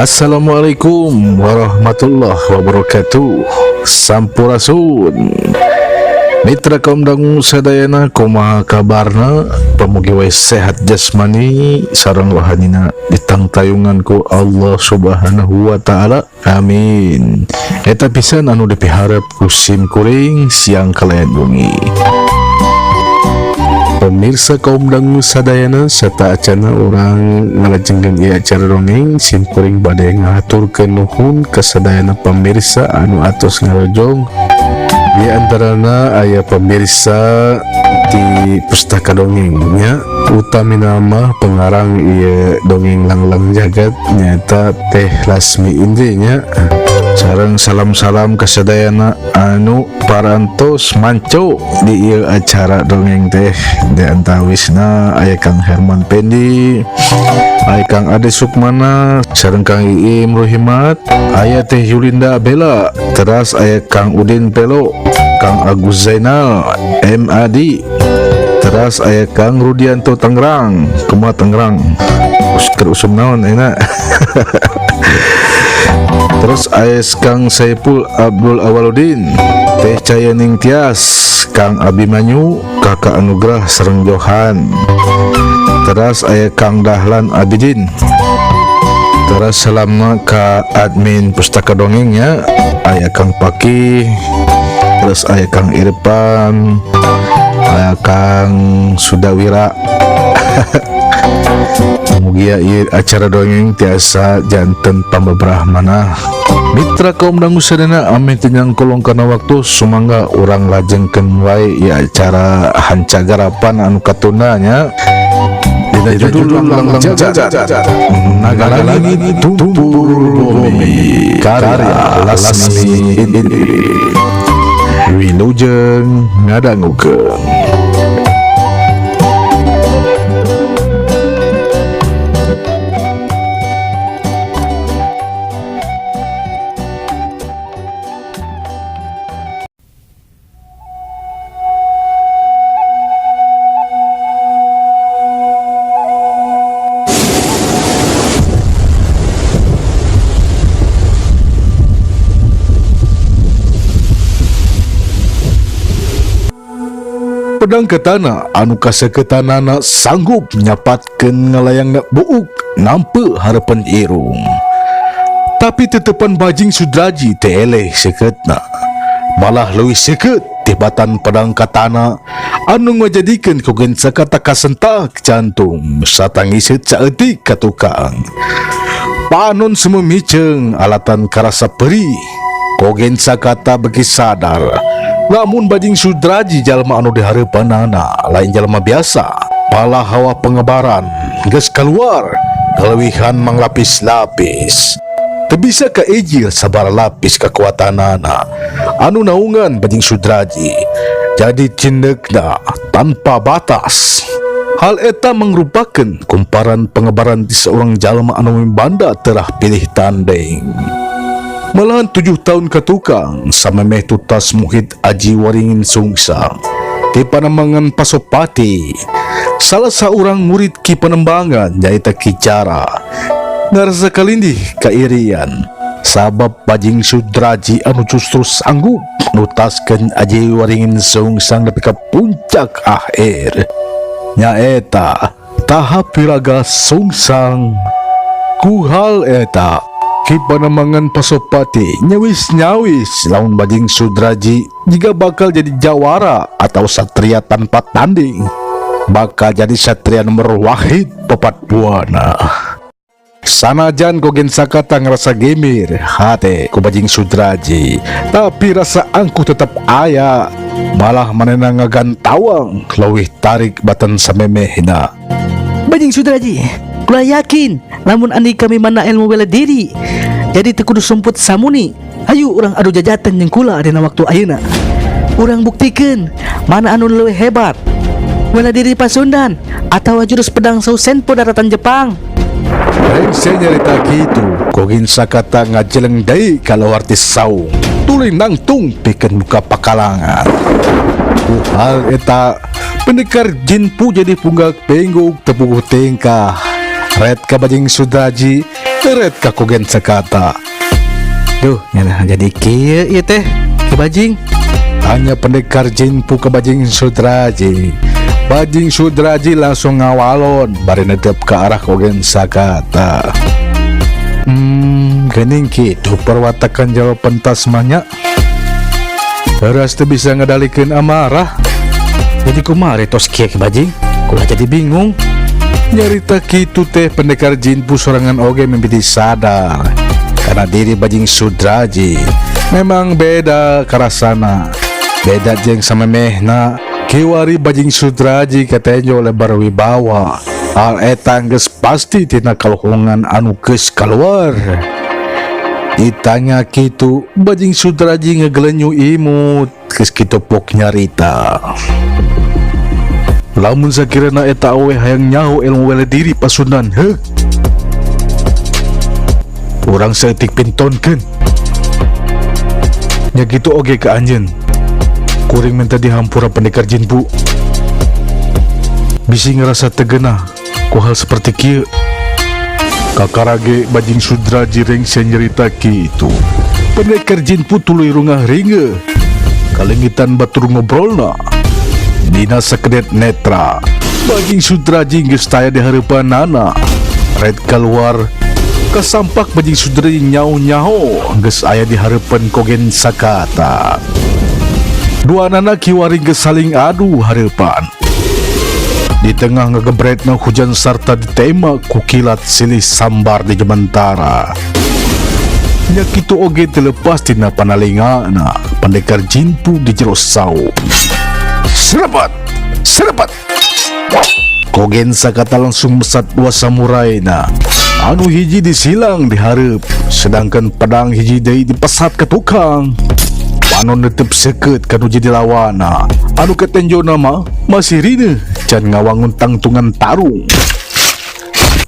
Assalamualaikum warahmatullahi wabarakatuh. Sampurasun Mitra kaum dangu sadayana, kumaha kabarna? Pamugi wae sehat jasmani sareng rohanina, ditangtayungan ku Allah Subhanahu wa taala. Amin. Eta pisan anu dipiharep ku sim kuring siang kalayan wengi. Pemirsa kaum dangu sadayana, serta acana urang ngalajengkeun ieu acara dongeng, sim kuring bade ngahaturkeun nuhun ka sadayana pemirsa anu atos ngarojong. Di antarana aya pemirsa di Pustaka Dongeng nya, utamina mah pengarang ieu dongeng Langlang Jagat, nyaeta Teh Lasmi Indri nya. Sareng salam-salam ka sadayana anu parantos manco di ieu acara dongeng teh, di antawisna aya Kang Herman Pendi, aya Kang Ade Sukmana, sareng Kang Iim Ruhimat, aya Teh Yulinda Bella, teras aya Kang Udin Pelo, Kang Agus Zainal M Adi, teras aya Kang Rudianto Tangerang. Kumaha Tangerang? Keur usum naon enak? Terus aya Kang Saipul Abdul Awaludin, Teh Cayaning Tias, Kang Abimanyu, Kakak Anugrah sareng Johan. Teras aya Kang Dahlan Abidin. Teras salamna ka admin Pustaka Dongengnya, aya Kang Paki, terus aya Kang Irfan, aya Kang Sudawira. Mugia ieu acara dongeng tiasa janten pambebrah manah. Mitra kaum dangu sadayana, ameh teu nyangkolong kana waktu, sumangga urang lajengkeun wae ieu acara hancagarapan anu katunda nya. Dina judul Langlang Jagat Naga Langit Tumpur Bumi, karya Lasmi Indri. Wilujeng ngadangukeun. Pedang katana anu kaseketanana sanggup nyapatkeun ngalayang buuk nampe hareupeun irung. Tapi tetepan Bajing Sudraji teh eleh seketna. Malah leuwih seket tibatan pedang katana anu ngajadikeun Kogen Sakata kasentak jantung satangiseut saeutik ka tukang. Panon sememiceung alatan karasa perih. Kogen Sakata beki sadar lamun Bajing Sudraji jalma anu dihareupanana lain jalma biasa. Malah hawa pengebaran geus keluar kelewihan manglapis-lapis. Teu bisa kaijil sabaraha lapis kekuatanana anu naungan Bajing Sudraji. Jadi cindekna tanpa batas. Hal eta mangrupakeun kumparan pengebaran di seorang jalma anu mibanda terah pilih tanding. Malahan 7 tahun ka tukang samemeh tutas muhit Aji Waringin Sungsang di Panembangan Pasopati. Salah seorang murid Ki Panembangan nyaeta Ki Jara ngarasa kalindih kairian sabab Bajing Sudraji anu justru sanggup nutaskeun Aji Waringin Sungsang nepi ka puncak akhir, nyaeta tahap wiraga sungsang. Ku hal eta Ki Panembangan Pasopati nyawis-nyawis lamun Bajing Sudraji jika bakal jadi jawara atau satria tanpa tanding, bakal jadi satria nomor wahid pepat buana. Sanajan Kogen Sakata ngerasa gemir hate ku Bajing Sudraji, tapi rasa angkuh tetap aya. Malah manena ngagantawang leuwih tarik batan samemehna. Bajing Sudraji, kula yakin lamun andi kami mana ilmu bela diri, jadi teu kudu sumput samuni. Hayu urang adu jajatan jeung kula dina waktu ayeuna. Urang buktikeun mana anu leuwih hebat, bela diri Pasundan atawa jurus pedang Sausenpo daratan Jepang. Rengse nyarita kitu, Kogen Sakata ngajeleng deui kaluar ti saung, tuluy nangtung pikeun muka pakalangan. Ku hal eta pendekar Jinpu jadi punggak pengguk tepuguh tingkah. Red ka Bajing Sudraji Teret ka Kogen Sakata. Duh, nya jadi kieu ieu teh, Ki Bajing. Tanya pendekar Jinpu ke Bajing Sudraji. Bajing Sudraji langsung ngawalon bari netep ke arah Kogen Sakata. Gening kitu perwatakan jero pentas mah nya. Teras teu bisa ngedalikeun amarah. Jadi kumaha tos kieu, Ki Bajing? Kula jadi bingung. Nyarita kitu teh pendekar Jinpu sorangan oge mimiti sadar karena diri Bajing Sudraji memang beda karasana, beda jeung samemehna. Kiwari Bajing Sudraji katenjo lebar wibawa, hal eta geus pasti tina kaluhungan anu geus kaluar. Ditanya kitu, Bajing Sudraji ngegelenyu imut, geus kitu pok nyarita. Lamun sakirana eta awe hayang nyaho ilmu bela diri Pasundan, heuk. Urang saeutik pintonkeun. Nya kitu oge ka anjeun. Kuring minta dihampura, pendekar Jinpu. Bisi ngerasa teu geunah ku hal seperti kieu. Kakara ge Bajing Sudraji rengse nyerita kitu. Pendekar Jinpu tuluy rungah ringeuh. Kalengitan batur ngobrolna. Dina sakedet netra, Bajing Sudraji geus taya di hareupanana. Red keluar kasampak Bajing Sudraji nyau-nyaho geus aya di hareupan Kogen Sakata. Dua anak kiwari geus saling adu hareupan. Di tengah ngegebretna hujan sarta ditema ku kilat silih sambar di jementara. Nya kitu oge teu lepas tina panalingana pendekar Jinpu di jero saung. Serepet! Serepet! Kogen Sakata langsung mesat dua samurai na. Anu hiji disilang di hareup, sedangkan pedang hiji deui dipesat ke tukang. Panon netep seket kanu jadi lawana. Anu ketenjo nama masih rine can ngawangun tangtungan tarung.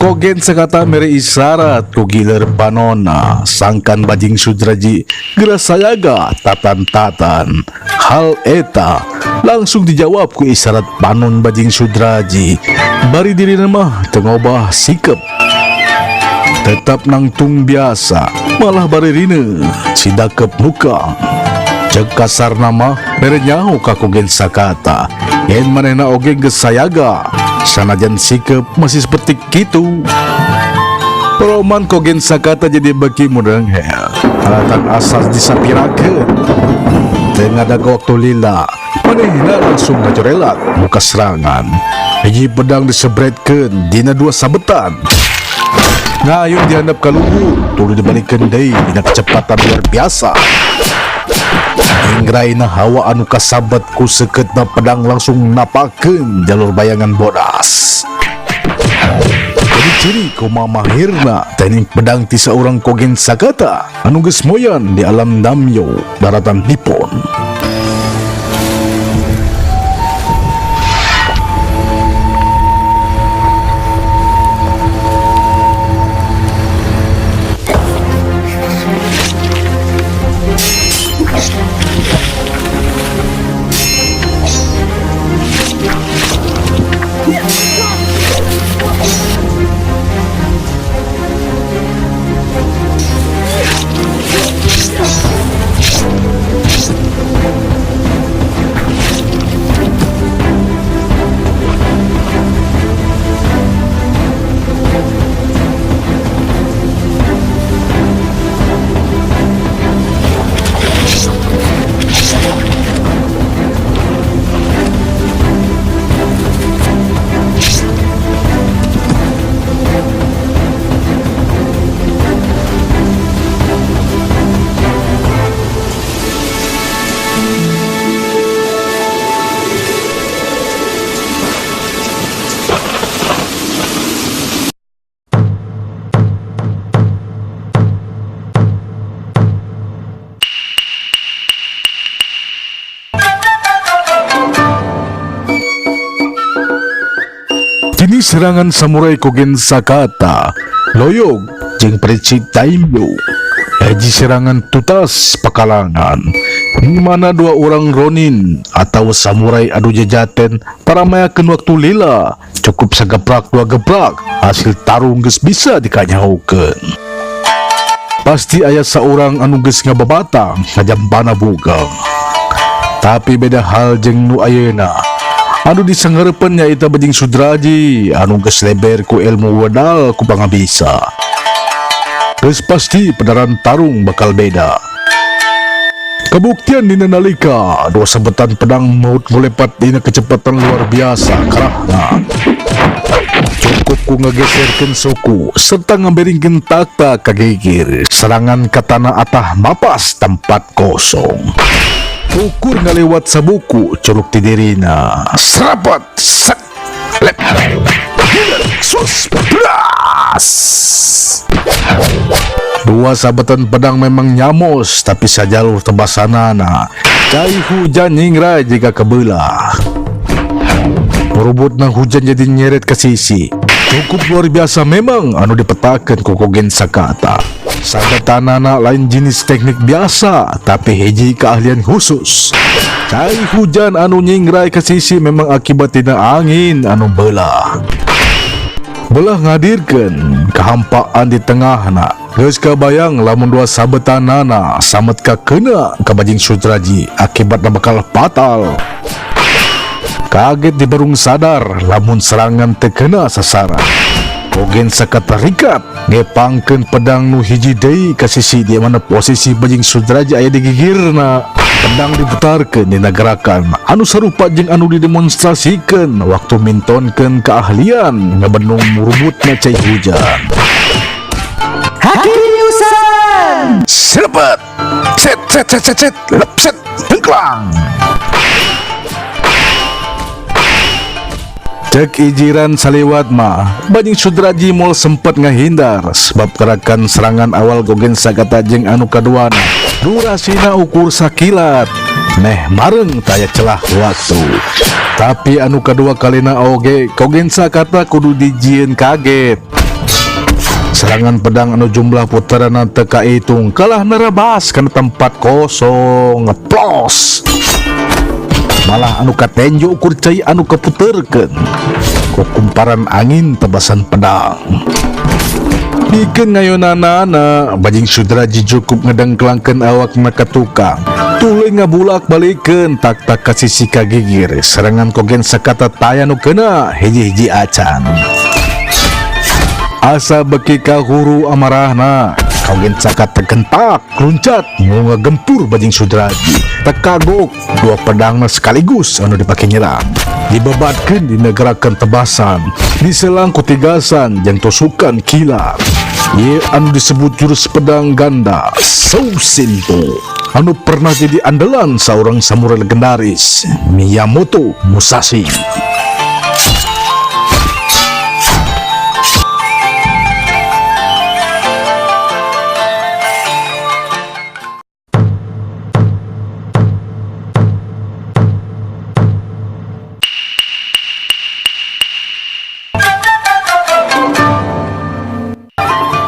Kogen Sakata mere isyarat ku giler panona, sangkan Bajing Sudraji geura sayaga tatan-tatan. Hal eta langsung dijawab ku isyarat panon Bajing Sudraji. Bari dirina mah teu ngobah sikep. Tetap nangtung biasa, malah bari rine sidakep muka. Cek kasar nama mere nyaho ka Kogen Sakata. Yen manehna oge geus sayaga, sanajan sikep masih seperti kitu. Roman Kogen Sakata jadi beki mudenghel. Alatan asas disapirakeun. Teu ngadago waktu lila, manehna langsung ngajorelat muka serangan. Hiji pedang disebretkeun dina dua sabetan. Ngayun dihandap ka luhur, tuluy dibalikeun deui dina kecepatan luar biasa. Ingraina hawa anu kasabat ku sekeutna pedang langsung napakeun jalur bayangan bodas. Jadi ciri kumaha mahirna teknik pedang ti saurang Kogen Sakata anu geus moyan di alam Damyo daratan Nippon. Kini serangan samurai Kogen Sakata, loyog jeung perici Daimyo. Hiji serangan tutas pakalangan, di mana dua orang ronin atau samurai adu jejaten paramayakeun waktu lila, cukup sagebrak dua gebrak, hasil tarung geus bisa dikanyahokeun. Pasti aya saurang anu geus ngababatang ngajampana bugang. Tapi beda hal jeung nu ayeuna. Anu disanghareupeun nyaeta Bajing Sudraji anu geus leber ku ilmu wedal ku pangabisa. Geus pasti pedaran tarung bakal beda. Kabuktian dina nalika dua sabetan pedang maut ngulepat dina kecepatan luar biasa karahna. Cukup ku ngageserkeun suku serta ngaberingkeun takta kagigir. Serangan katana atah mapas tempat kosong. Ukur ngalewat sabuku curug ti dirina. Serapat set lep sus blas. Dua sabetan pedang memang nyamos, tapi sajalur tebasanana. Cai hujan nyingrai jika kebelah. Merubutna hujan jadi nyeret ke sisi. Cukup luar biasa memang anu dipetakeun ku Kogen Sakata. Sabetanana lain jenis teknik biasa, tapi hiji keahlian khusus. Cai hujan anu nyingrai ke sisi memang akibat tina angin anu belah. Belah ngadirkeun kehampaan di tengahna. Geus kabayang lamun dua sabetanana samet ka kena ka Bajing Sudraji akibatna bakal fatal. Kaget dibarung sadar lamun serangan teu kena sasaran. Kogen Sakata rikat ngepangkeun pedang nu hiji deui ka sisi di mana posisi Bajing Sudraji aya di gigirna. Pedang diputarkeun dina gerakan anu sarupa jeung anu didemonstrasikeun waktu mintonkeun keahlian ngabenung murubutna cai hujan. Hakiusan! Serepet! Set set set set set lep set tengklang. Cek ijiran saliwat mah, Bajing Sudraji mul sempet ngahindar sebab gerakan serangan awal Kogen Sakata jeung anu kaduana durasina ukur sakilat meh mareng taya celah waktu. Tapi anu kadua kalina oge Kogen Sakata kudu dijieun kaget. Serangan pedang anu jumlah putaranna teu kaitung kalah nerebas kana tempat kosong ngeplos. Malah anu katenjo ukur cai anu keputerkeun ku kumparan angin tebasan pedang. Pikeun ngayonanana Bajing Sudraji cukup ngedengklangkeun awakna ka tukang. Tuluy ngabulak balikeun tak-tak ka sisi kagigir. Serangan Kogen Sakata taya nu kena hiji-hiji acan. Asa beki kahuru amarahna, Kogen Sakata gentak luncat mau ngagempur Bajing Sudraji. Tekagok dua pedangna sekaligus anu dipake nyerang. Dibebatkeun dina gerakan tebasan, diselang ku tigasan jeung tusukan kilat. Ieu anu disebut jurus pedang ganda Sousinto anu pernah jadi andalan saurang samurai legendaris Miyamoto Musashi.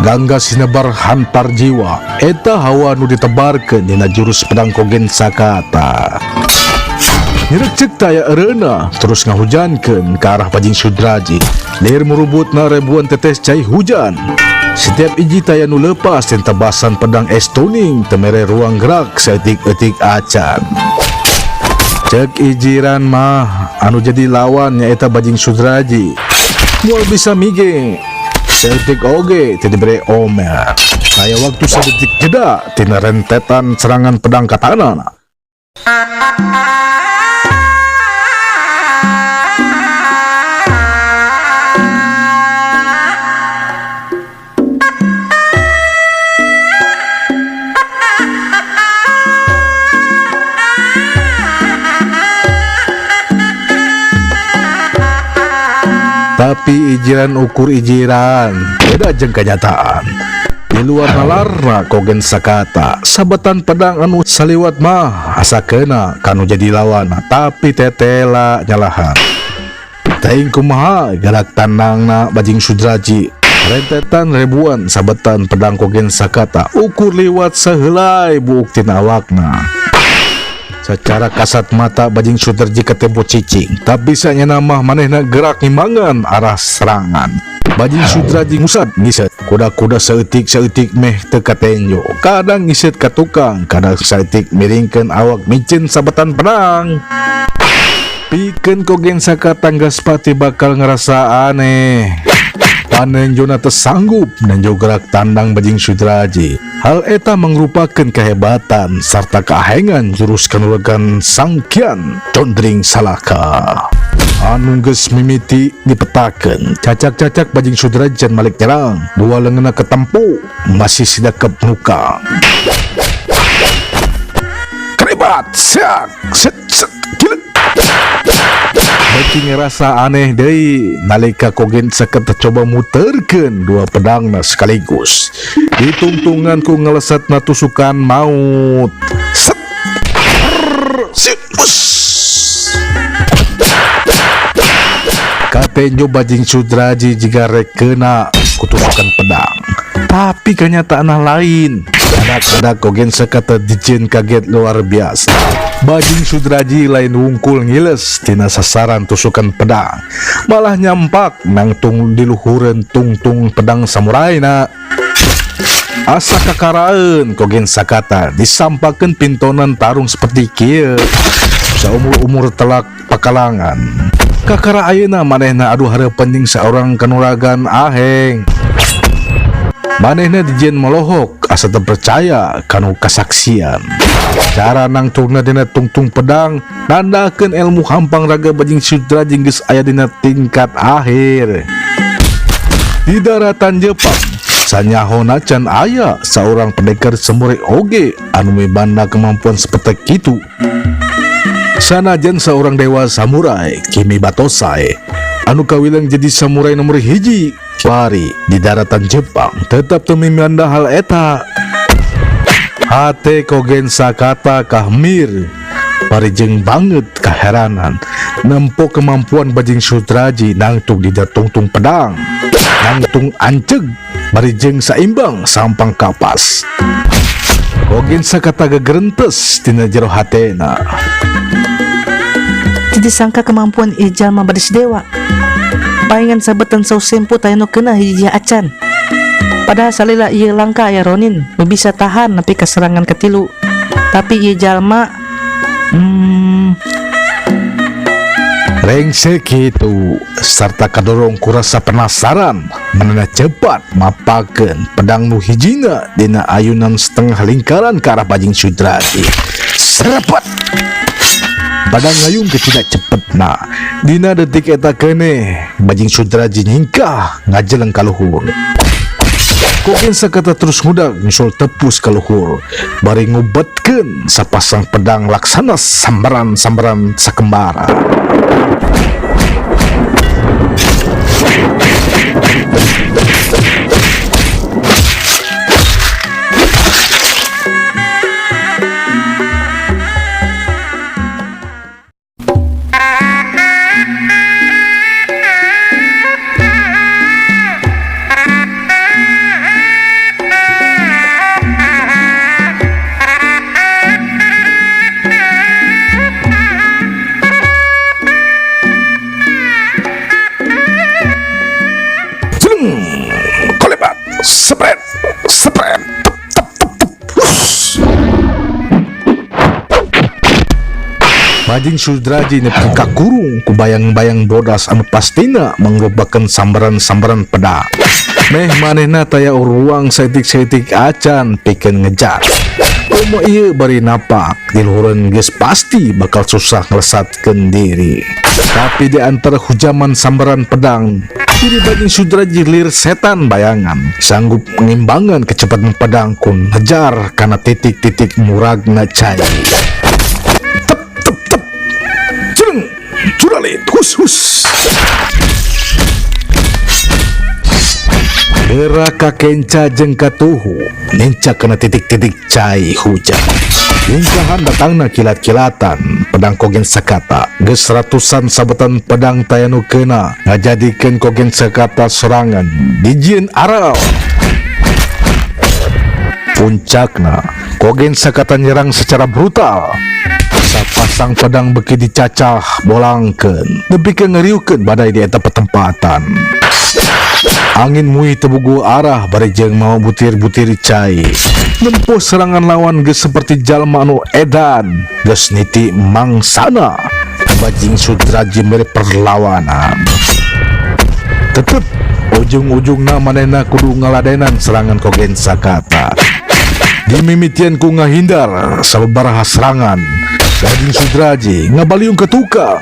Gangga sinebar hantar jiwa eta hawa nu ditebarkeun dina jurus pedang Kogen Sakata. Nyerecek taya eureuna terus ngahujankeun ka arah Bajing Sudraji. Lir murubutna ribuan tetes cai hujan. Setiap iji taya nu lepas tina tebasan pedang es tuning teu mere ruang gerak saeutik-eutik acan. Cek ijiran mah anu jadi lawan nyaeta Bajing Sudraji. Moal bisa mige. Saeutik oge teu dibere omel. Aya waktu sadetik jeda tina rentetan serangan pedang katana. Tapi ijiran ukur ijiran, beda jeung kenyataan. Di luar nalarna Kogen Sakata, sabetan pedang anu saliwat mah asa kena kanu jadi lawan, tapi tetela nyalahan. Teuing kumaha gerak tandangna Bajing Sudraji. Rentetan ribuan sabetan pedang Kogen Sakata ukur liwat sehelai buuk tina awakna. Secara kasat mata Bajing Sudraji katempo cicing, tapi sanyana mah manehna gerak ngimbangan arah serangan. Bajing Sudraji ngusat ngiset, kuda-kuda saeutik-saeutik meh teu katenjo. Kadang ngiset ka tukang, kadang saeutik miringkeun awak miceun sabetan pedang. Pikeun Kogen Sakata geus pati bakal ngerasa aneh. Panenjona teu sanggup nenjo gerak tandang Bajing Sudraji. Hal eta mangrupakeun kehebatan sarta keahengan jurus kanuragan Sanghyang Condring Salaka. Anu geus mimiti dipetakeun, cacak-cacak Bajing Sudraji can malik nyerang, dua leungeunna ketempo masih sidakep nukang. Kerebat, siak, set, set, gila. Beki ngerasa aneh deui nalika Kogen Sakata coba muterkeun dua pedangna sekaligus. Ditungtungan ku ngelesetna tusukan maut. Set. Rrr, sit, us. Katenjo Bajing Sudraji jiga rek kena ku tusukan pedang. Tapi kenyataan lain. Kadang-kadang Kogen Sakata dijieun kaget luar biasa. Bajing Sudraji lain wungkul ngiles tina sasaran tusukan pedang, malah nyampak nangtung diluhureun tungtung pedang samurai na. Asa kakaraeun Kogen Sakata disampakeun pintonan tarung seperti kieu. Saumur-umur telak pakalangan. Kakara ayeuna manehna adu hareupeun jeung saurang kanuragan aheng. Manehna dijieun molohok asa teu percaya kanu kasaksian. Cara nangtungna dina tungtung pedang nandakeun ilmu hampang raga Bajing Sudraji geus aya dina tingkat akhir. Di daratan Jepang, sanyahona can aya saurang pendekar samurai oge anu mibanda kemampuan seperti kitu. Sanajan seorang dewa samurai, Kimi Batosai, anu kawilang jadi samurai nomor hiji lari di daratan Jepang tetap teu mimanda hal eta. Hate Kogen Sakata kahmir parijeng banget kaheranan nempo kemampuan Bajing Sudraji nangtung di tungtung pedang, nangtung anceg parijeng saimbang sampang kapas. Kogen Sakata gegerentes tina jero hatena. Teu disangka kemampuan ieu jalma badis dewa. Paingan sabetan saus sempo taya nu kena hiji acan. Padahal salila ieu langka aya Ronin nu bisa tahan nepi ka serangan katilu. Tapi ieu jalma, Rengse kitu sarta kadorong ku rasa penasaran manehna cepat mapakeun pedang nu hijina dina ayunan setengah lingkaran ke arah Bajing Sudraji. Serepet. Padang ngayung ke tidak cepetna. Dina detik eta keneh Bajing Sudraji nyingkah ngajeleng ka luhur. Kogen Sakata terus ngudag nyusul tepus ka luhur bari ngubetkeun sapasang pedang laksana sambaran-sambaran sakembara. Spread, spread, tep, tep, tep, tep. Hus. Bajing Sudraji nepi kakurung ku bayang-bayang bodas anu pastina mangrupakeun sambaran-sambaran pedang. Meh manehna taya ruang saeutik-saeutik acan pikeun ngejar. Komo ieu bari napak di luhureun geus pasti bakal susah ngelesatkeun diri. Tapi di antara hujaman sambaran pedang, diri Bajing Sudraji lir setan bayangan sanggup mengimbangan kecepatan pedang ku ngejar karena titik-titik muragna cai. Tep tep tep. Jreng, juralit, hus hus. Gerak kakenca jeung katuhu, nincak kana titik-titik cai hujan. Lingkahan datangna kilat-kilatan pedang Kogen Sakata. Geus ratusan sabetan pedang taya nu kena ngajadikeun Kogen Sakata sorangan dijieun aral. Puncakna Kogen Sakata nyerang secara brutal. Pasang pedang beki dicacah bolangkeun nepi ka ngeriukeun badai di eta petempatan. Angin mui teu boga arah bari jeung mawa butir-butir cai. Nempuh serangan lawan geus seperti jalma anu edan geus niti mangsana. Bajing Sudraji mere perlawanan. Tetep ujung-ujungna manehna kudu ngaladenan serangan Kogen Sakata. Dimimitian ku ngahindar sababaraha serangan. Bajing Sudraji ngabaliung ke tukang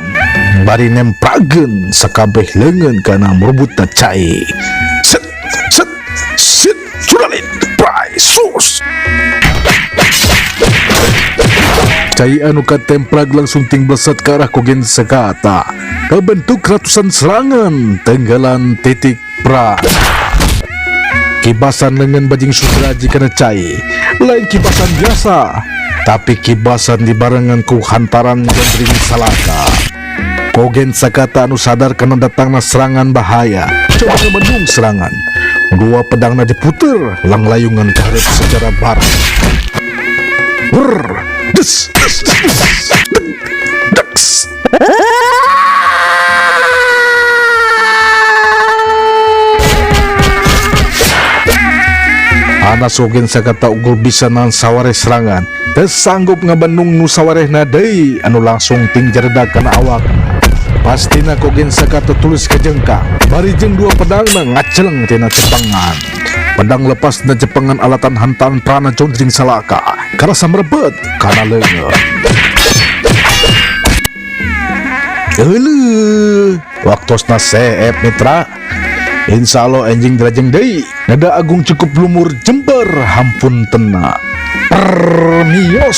bari nemprageun sakabeh leungeun kana merebutna cai. Set set set curalit prai sus. Cai anu katemprag langsung ting blesat ke arah Kogen Sakata. Kabentuk ratusan serangan tenggelan titik pra. Kibasan lengan Bajing Sudraji kana cai lain kibasan biasa, tapi kibasan dibarengan ku hantaran Jondring Salaka. Kogen Sakata anu sadar kana datangna serangan bahaya, coba ngebendung serangan. Dua pedangna diputer langlayungan ke hareup secara bareng. Brr, des, des, des, deg, deks. Anas Kogen Sakata unggul bisa nahan sawareh serangan, teu sanggup ngabendung nu sawarehna deui anu langsung ting jaredag kana awak. Pastina Kogen Sakata tulus kejengkang, bari jeung dua pedangna ngaceleng tina cepengan. Pedang lepas tina cepengan alatan hantaran prana Jondring Salaka, karasa merebet kana leungeun. Euleuh, waktosna seep mitra. Insya Allah enjing derajeng deui. Nada agung cukup lumur Jember hampun tena. Permios.